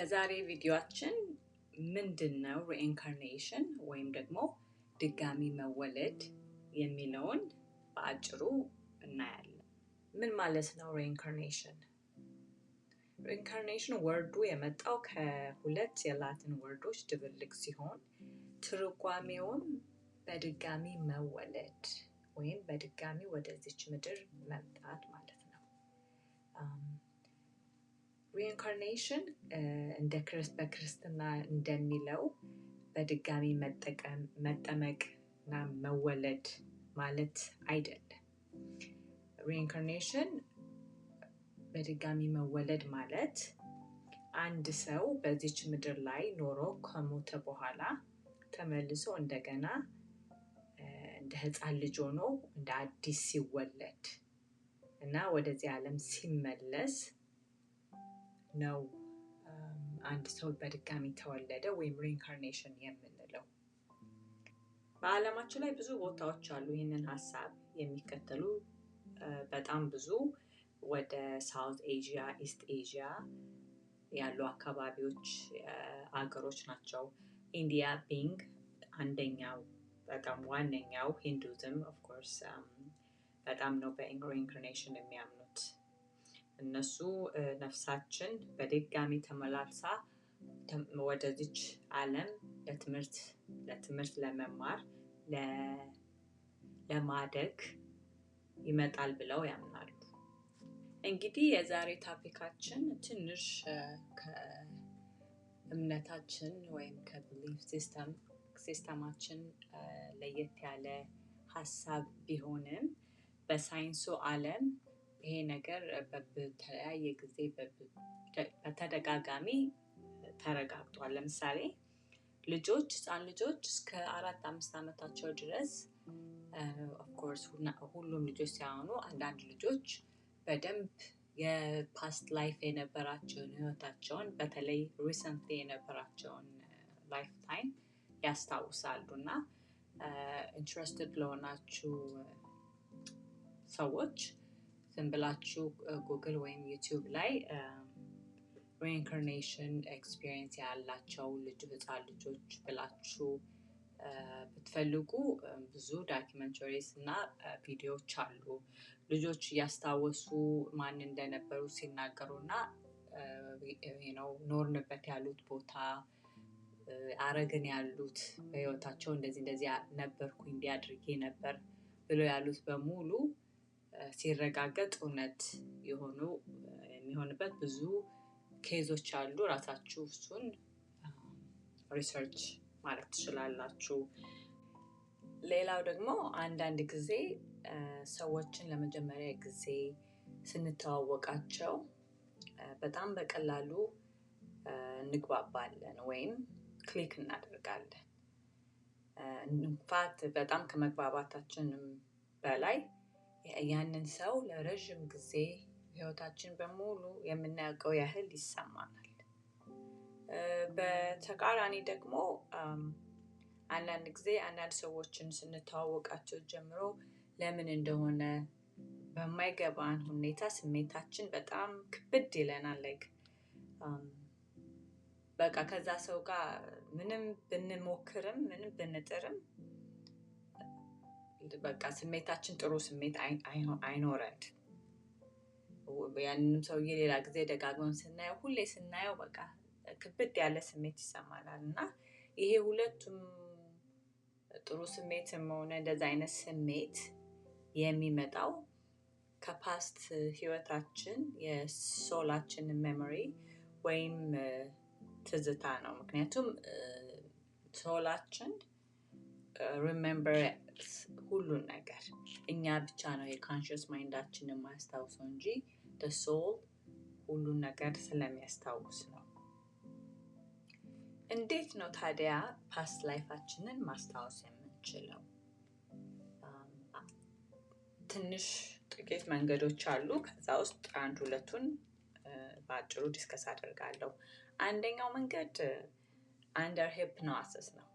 በዛሬ ቪዲዮአችን ምንድን ነው reincarnation ወይም ደግሞ ድጋሚ መወለድ የሚለውን በአጭሩ እናያለን። ምን ማለት ነው reincarnation? Reincarnation word ኡ የመጣው ከሁለት የላቲን word ኦች ድብልቅ ሲሆን ትርጓሜውም በድጋሚ መወለድ ወይም በድጋሚ ወደዚች ምድር መምጣት ማለት ነው። Reincarnation እንደ በክርስትና እንደሚለው በድጋሚ መጠመቅ እና መወለድ ማለት አይደለም። Reincarnation በድጋሚ መወለድ ማለት አንድ ሰው በዚች ምድር ላይ ኖሮ ከሞተ በኋላ ተመልሶ እንደገና እንደ ሕፃን ልጅ ሆኖ እንደ አዲስ ሲወለድ እና ወደዚህ ዓለም ሲመለስ ነው አንድ ሰው በድጋሚ ተወለደ ወይም reincarnation የምንለው። በዓለማችን ላይ ብዙ ቦታዎች አሉ ይህንን ሀሳብ የሚከተሉ፣ በጣም ብዙ። ወደ South Asia፣ East Asia ያሉ አካባቢዎች፣ አገሮች ናቸው። India being አንደኛው፣ በጣም ዋነኛው። Hinduism of course በጣም ነው በ reincarnation የሚያምኑት። እነሱ ነፍሳችን በድጋሚ ተመላልሳ ወደዚች ዓለም ለትምህርት ለመማር፣ ለማደግ ይመጣል ብለው ያምናሉ። እንግዲህ የዛሬ topic ኣችን ትንሽ ከእምነታችን ወይም ከ belief system ኣችን ለየት ያለ ሀሳብ ቢሆንም በሳይንሱ ዓለም ይሄ ነገር በተለያየ ጊዜ በተደጋጋሚ ተረጋግጧል። ለምሳሌ ልጆች፣ ህፃን ልጆች እስከ 4፣ 5 ዓመታቸው ድረስ፣ of course ሁሉም ልጆች ሳይሆኑ አንዳንድ ልጆች፣ በደንብ የ past life የነበራቸውን ህይወታቸውን፣ በተለይ recently የነበራቸውን lifetime ያስታውሳሉ። እና interested ለሆናችሁ ሰዎች ዝም ብላችሁ ጉግል ወይም YouTube ላይ reincarnation experience ያላቸው ህፃን ልጆች ብላችሁ ብትፈልጉ ብዙ documentaries እና ቪዲዮዎች አሉ። ልጆች እያስታወሱ ማን እንደነበሩ ሲናገሩ እና ኖርንበት ያሉት ቦታ፣ አረግን ያሉት፣ በህይወታቸው እንደዚህ እንደዚህ ነበርኩኝ፣ እንዲህ አድርጌ ነበር ብሎ ያሉት በሙሉ ሲረጋገጥ እውነት የሆኑ የሚሆንበት ብዙ case ኦች አሉ። ራሳችሁ እሱን research ማለት ትችላላችሁ። ሌላው ደግሞ አንዳንድ ጊዜ ሰዎችን ለመጀመሪያ ጊዜ ስንተዋወቃቸው በጣም በቀላሉ እንግባባለን ወይም click እናደርጋለን። In fact በጣም ከመግባባታችንም በላይ ያንን ሰው ለረዥም ጊዜ ህይወታችን በሙሉ የምናውቀው ያህል ይሰማናል። በተቃራኒ ደግሞ አንዳንድ ጊዜ አንዳንድ ሰዎችን ስንተዋወቃቸው ጀምሮ ለምን እንደሆነ በማይገባን ሁኔታ ስሜታችን በጣም ክብድ ይለናል። Like በቃ ከዛ ሰው ጋር ምንም ብንሞክርም፣ ምንም ብንጥርም በቃ ስሜታችን ጥሩ ስሜት አይኖረን። ያንንም ሰውዬ ሌላ ጊዜ ደጋግመን ስናየው፣ ሁሌ ስናየው በቃ ክብድ ያለ ስሜት ይሰማናል። እና ይሄ ሁለቱም ጥሩ ስሜትም ሆነ እንደዛ አይነት ስሜት የሚመጣው ከ past ህይወታችን የ soul ኣችን memory ወይም ትዝታ ነው። ምክንያቱም soul ኣችን remember ሁሉን ነገር፣ እኛ ብቻ ነው የ conscious mind ኣችን የማያስታውሰው እንጂ soul ሁሉን ነገር ስለሚያስታውስ ነው። እንዴት ነው ታዲያ past life ኣችንን ማስታወስ የምንችለው? ትንሽ ጥቂት መንገዶች አሉ። ከዛ ውስጥ አንድ ሁለቱን በአጭሩ discuss አደርጋለሁ። አንደኛው መንገድ under hypnosis ነው።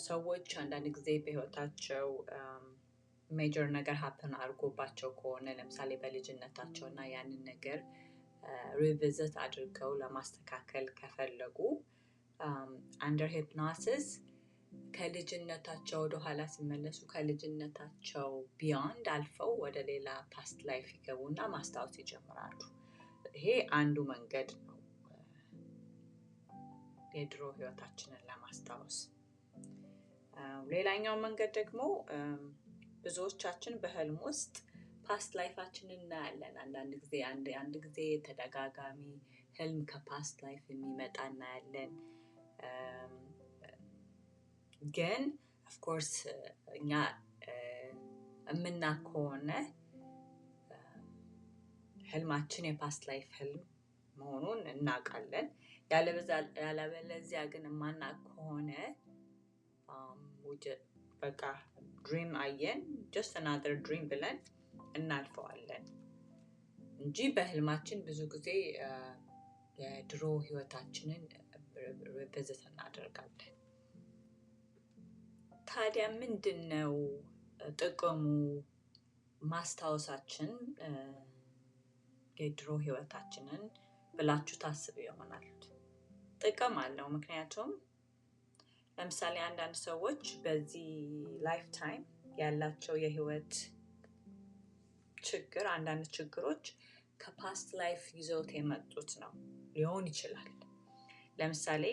ሰዎች አንዳንድ ጊዜ በህይወታቸው major ነገር happen አድርጎባቸው ከሆነ፣ ለምሳሌ በልጅነታቸው፣ እና ያንን ነገር revisit አድርገው ለማስተካከል ከፈለጉ under hypnosis ከልጅነታቸው ወደኋላ ሲመለሱ ከልጅነታቸው beyond አልፈው ወደ ሌላ past life ይገቡና ማስታወስ ይጀምራሉ። ይሄ አንዱ መንገድ ነው የድሮ ህይወታችንን ለማስታወስ። ሌላኛው መንገድ ደግሞ ብዙዎቻችን በህልም ውስጥ past life ኣችንን እናያለን። አንዳንድ ጊዜ አንድ ጊዜ ተደጋጋሚ ህልም ከ past life የሚመጣ እናያለን። ግን of course እኛ እምናውቅ ከሆነ ህልማችን የ past life ህልም መሆኑን እናውቃለን። ያለበለዚያ ግን የማናውቅ ከሆነ በቃ dream አየን፣ just another dream ብለን እናልፈዋለን እንጂ በህልማችን ብዙ ጊዜ የድሮ ህይወታችንን revisit እናደርጋለን። ታዲያ ምንድን ነው ጥቅሙ ማስታወሳችን የድሮ ህይወታችንን ብላችሁ ታስቡ ይሆናል። ጥቅም አለው። ምክንያቱም ለምሳሌ አንዳንድ ሰዎች በዚህ lifetime ያላቸው የህይወት ችግር፣ አንዳንድ ችግሮች ከ past life ይዘውት የመጡት ነው ሊሆን ይችላል። ለምሳሌ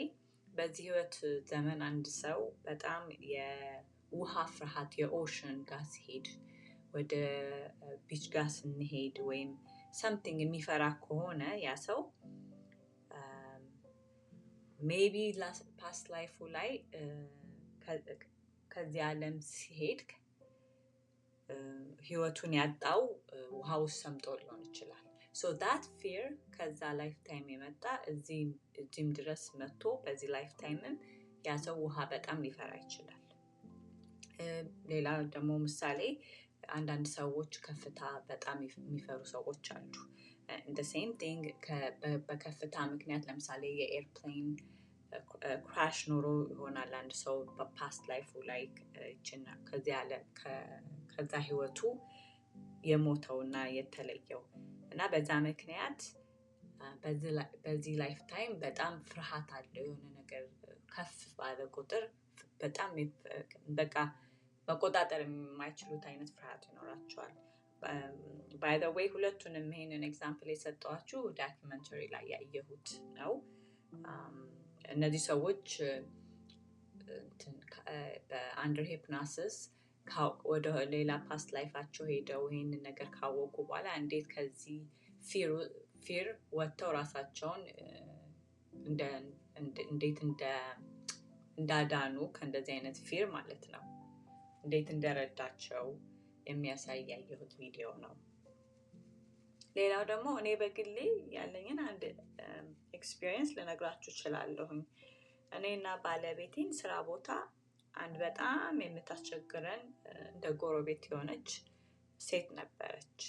በዚህ ህይወት ዘመን አንድ ሰው በጣም የውሃ ፍርሃት፣ የ ocean ጋር ሲሄድ፣ ወደ beach ጋር ስንሄድ ወይም something የሚፈራ ከሆነ ያ ሰው maybe past life ኡ ላይ ከዚህ ዓለም ሲሄድ ህይወቱን ያጣው ውሃ ውስጥ ሰምጦ ሊሆን ይችላል። So that fear ከዛ lifetime የመጣ እዚህም ድረስ መጥቶ በዚህ lifetime ም ያ ሰው ውሃ በጣም ሊፈራ ይችላል። ሌላ ደግሞ ምሳሌ አንዳንድ ሰዎች ከፍታ በጣም የሚፈሩ ሰዎች አሉ። Same thing በከፍታ ምክንያት ለምሳሌ የ airplane crash ኖሮ ይሆናል አንድ ሰው በ past life ኡ ላይ ከዛ ህይወቱ የሞተው እና የተለየው እና በዛ ምክንያት በዚህ lifetime በጣም ፍርሃት አለው። የሆነ ነገር ከፍ ባለ ቁጥር በጣም በቃ መቆጣጠር የማይችሉት አይነት ፍርሃት ይኖራቸዋል። By the way፣ ሁለቱንም ይሄንን example የሰጠኋችሁ documentary ላይ ያየሁት ነው። እነዚህ ሰዎች በ under hypnosis ወደ ሌላ past life ኣቸው ሄደው ይህንን ነገር ካወቁ በኋላ እንዴት ከዚህ fear ወጥተው ራሳቸውን እንዴት እንዳዳኑ፣ ከእንደዚህ አይነት fear ማለት ነው፣ እንዴት እንደረዳቸው የሚያሳይ ያየሁት ቪዲዮ ነው። ሌላው ደግሞ እኔ በግሌ ያለኝን አንድ experience ልነግራችሁ እችላለሁኝ። እኔና ባለቤቴን ስራ ቦታ አንድ በጣም የምታስቸግረን እንደ ጎረቤት የሆነች ሴት ነበረች።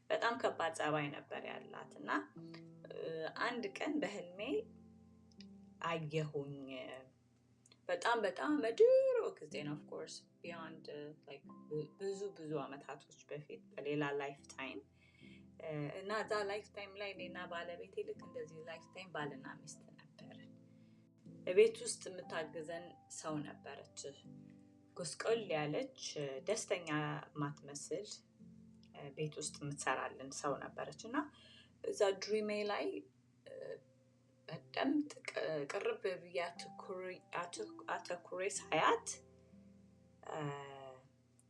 በጣም ከባድ ጸባይ ነበር ያላት እና አንድ ቀን በህልሜ አየሁኝ። በጣም በጣም በድሮ ጊዜ ነው፣ of course beyond ብዙ ብዙ አመታቶች በፊት በሌላ lifetime እና እዛ lifetime ላይ እኔና ባለቤቴ ልክ እንደዚህ lifetime ባልና ሚስት ነበርን። ቤት ውስጥ የምታግዘን ሰው ነበረች። ጉስቆል ያለች፣ ደስተኛ ማትመስል፣ ቤት ውስጥ የምትሰራልን ሰው ነበረች እና እዛ dream ኤ ላይ በደንብ ቅርብ ብዬ አተኩሬ ሳያት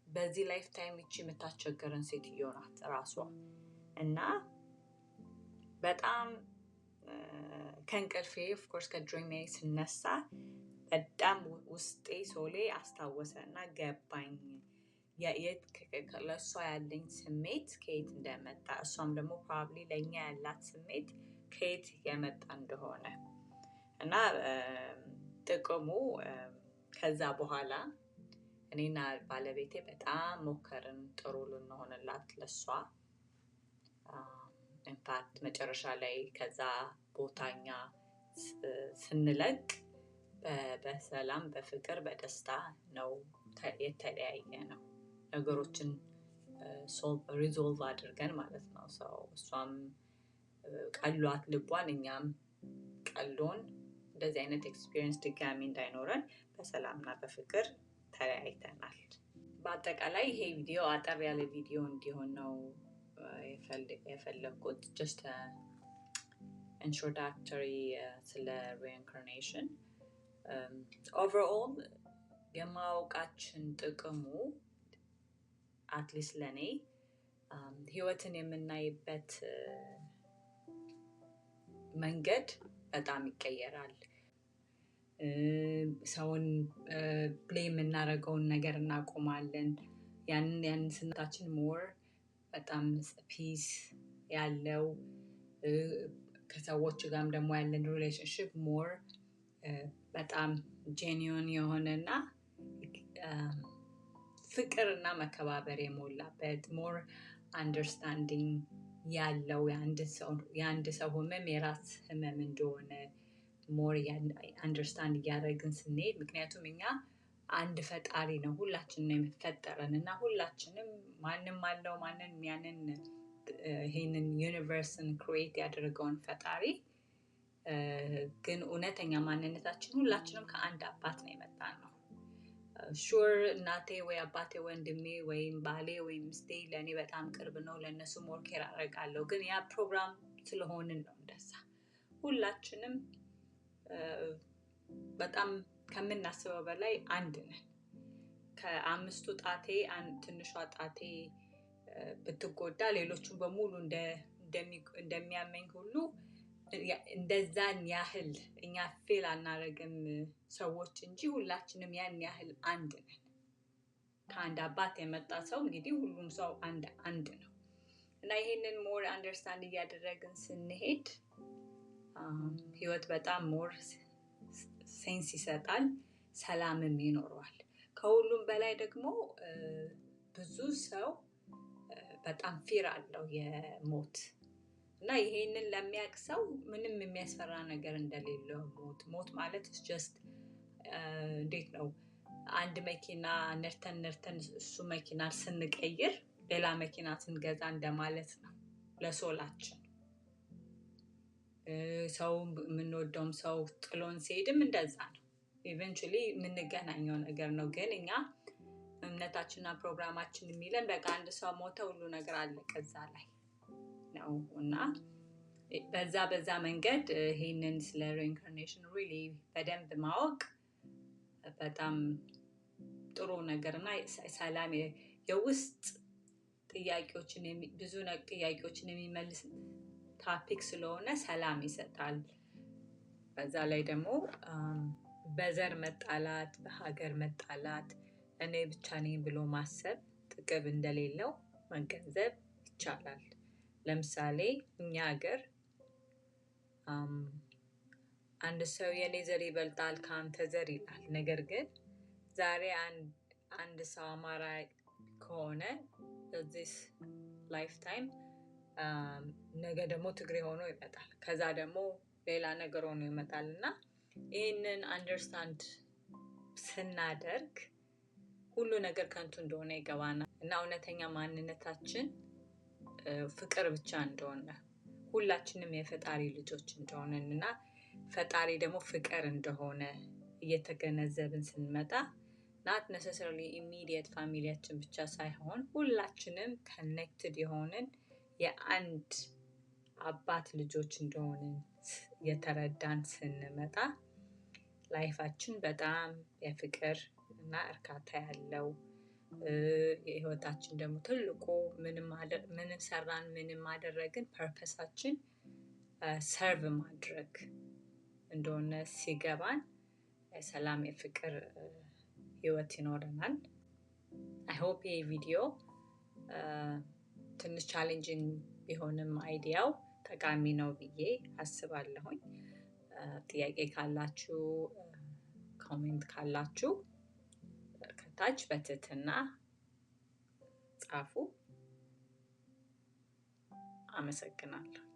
በዚህ lifetime ይቺ የምታስቸግረን ሴትዮ ናት ራሷ። እና በጣም ከእንቅልፌ of course ከ dream ኤ ስነሳ በጣም ውስጤ soul ኤ አስታወሰ እና ገባኝ ለእሷ ያለኝ ስሜት ከየት እንደመጣ፣ እሷም ደግሞ probably ለእኛ ያላት ስሜት ከየት የመጣ እንደሆነ። እና ጥቅሙ ከዛ በኋላ እኔና ባለቤቴ በጣም ሞከርን ጥሩ ልንሆንላት ለሷ። In fact መጨረሻ ላይ ከዛ ቦታኛ ስንለቅ በሰላም፣ በፍቅር፣ በደስታ ነው የተለያየነው። ነገሮችን resolve አድርገን ማለት ነው። So እሷም ቀሏት ልቧን፣ እኛም ቀሎን እንደዚህ አይነት experience ድጋሚ እንዳይኖረን በሰላምና በፍቅር ተለያይተናል። በአጠቃላይ ይሄ ቪዲዮ አጠር ያለ ቪዲዮ እንዲሆን ነው የፈለግኩት። Just introductory ስለ reincarnation። Overall የማወቃችን ጥቅሙ at least ለእኔ ህይወትን የምናይበት መንገድ በጣም ይቀየራል። ሰውን blame የምናደርገውን ነገር እናቆማለን። ያንን ስናችን more በጣም peace ያለው፣ ከሰዎች ጋርም ደግሞ ያለን relationship more በጣም genuine የሆነና ፍቅርና መከባበር የሞላበት፣ more understanding ያለው፣ የአንድ ሰው ህመም የራስ ህመም እንደሆነ more understand እያደረግን ስንሄድ፣ ምክንያቱም እኛ አንድ ፈጣሪ ነው ሁላችንን የፈጠረን እና ሁላችንም ማንም አለው ማንን ያንን ይህንን universe ን create ያደረገውን ፈጣሪ፣ ግን እውነተኛ ማንነታችን ሁላችንም ከአንድ አባት ነው የመጣነው። Sure እናቴ ወይ አባቴ፣ ወንድሜ ወይም ባሌ ወይም ሚስቴ ለእኔ በጣም ቅርብ ነው፣ ለእነሱ more care አደርጋለሁ። ግን ያ ፕሮግራም ስለሆንን ነው እንደዛ። ሁላችንም በጣም ከምናስበው በላይ አንድ ነን። ከአምስቱ ጣቴ ትንሿ ጣቴ ብትጎዳ ሌሎቹን በሙሉ እንደሚያመኝ ሁሉ እንደዛን ያህል እኛ feel አናደርግም ሰዎች እንጂ ሁላችንም ያን ያህል አንድ ነን። ከአንድ አባት የመጣ ሰው እንግዲህ ሁሉም ሰው አንድ አንድ ነው እና ይሄንን more understand እያደረግን ስንሄድ ህይወት በጣም more sense ይሰጣል፣ ሰላምም ይኖረዋል። ከሁሉም በላይ ደግሞ ብዙ ሰው በጣም fear አለው የሞት። እና ይሄንን ለሚያውቅ ሰው ምንም የሚያስፈራ ነገር እንደሌለው፣ ሞት ማለት just እንዴት ነው አንድ መኪና ነድተን ነድተን እሱ መኪና ስንቀይር ሌላ መኪና ስንገዛ እንደማለት ነው ለ soul ኣችን። ሰው የምንወደውም ሰው ጥሎን ሲሄድም እንደዛ ነው። Eventually የምንገናኘው ነገር ነው። ግን እኛ እምነታችንና ፕሮግራማችን የሚለን በቃ አንድ ሰው ሞተ፣ ሁሉ ነገር አለቀ እዛ ላይ ነው። እና በዛ መንገድ ይሄንን ስለ reincarnation really በደንብ ማወቅ በጣም ጥሩ ነገር እና ሰላም፣ የውስጥ ጥያቄዎችን፣ ብዙ ጥያቄዎችን የሚመልስ topic ስለሆነ ሰላም ይሰጣል። በዛ ላይ ደግሞ በዘር መጣላት፣ በሀገር መጣላት፣ እኔ ብቻ ነኝ ብሎ ማሰብ ጥቅም እንደሌለው መገንዘብ ይቻላል። ለምሳሌ እኛ ሀገር አንድ ሰው የኔ ዘር ይበልጣል ከአንተ ዘር ይላል። ነገር ግን ዛሬ አንድ ሰው አማራ ከሆነ this lifetime፣ ነገ ደግሞ ትግሬ ሆኖ ይመጣል። ከዛ ደግሞ ሌላ ነገር ሆኖ ይመጣል። እና ይህንን understand ስናደርግ ሁሉ ነገር ከንቱ እንደሆነ ይገባናል። እና እውነተኛ ማንነታችን ፍቅር ብቻ እንደሆነ፣ ሁላችንም የፈጣሪ ልጆች እንደሆነን እና ፈጣሪ ደግሞ ፍቅር እንደሆነ እየተገነዘብን ስንመጣ not necessarily immediate family ያችን ብቻ ሳይሆን ሁላችንም connected የሆንን የአንድ አባት ልጆች እንደሆንን እየተረዳን ስንመጣ life ኣችን በጣም የፍቅር እና እርካታ ያለው፣ የህይወታችን ደግሞ ትልቁ ምንም ሰራን ምንም አደረግን purpose ኣችን serve ማድረግ እንደሆነ ሲገባን የሰላም የፍቅር ህይወት ይኖረናል። I hope ይህ ቪዲዮ ትንሽ challenging ቢሆንም idea ው ጠቃሚ ነው ብዬ አስባለሁኝ። ጥያቄ ካላችሁ፣ comment ካላችሁ ከታች በትህትና ጻፉ። አመሰግናለሁ።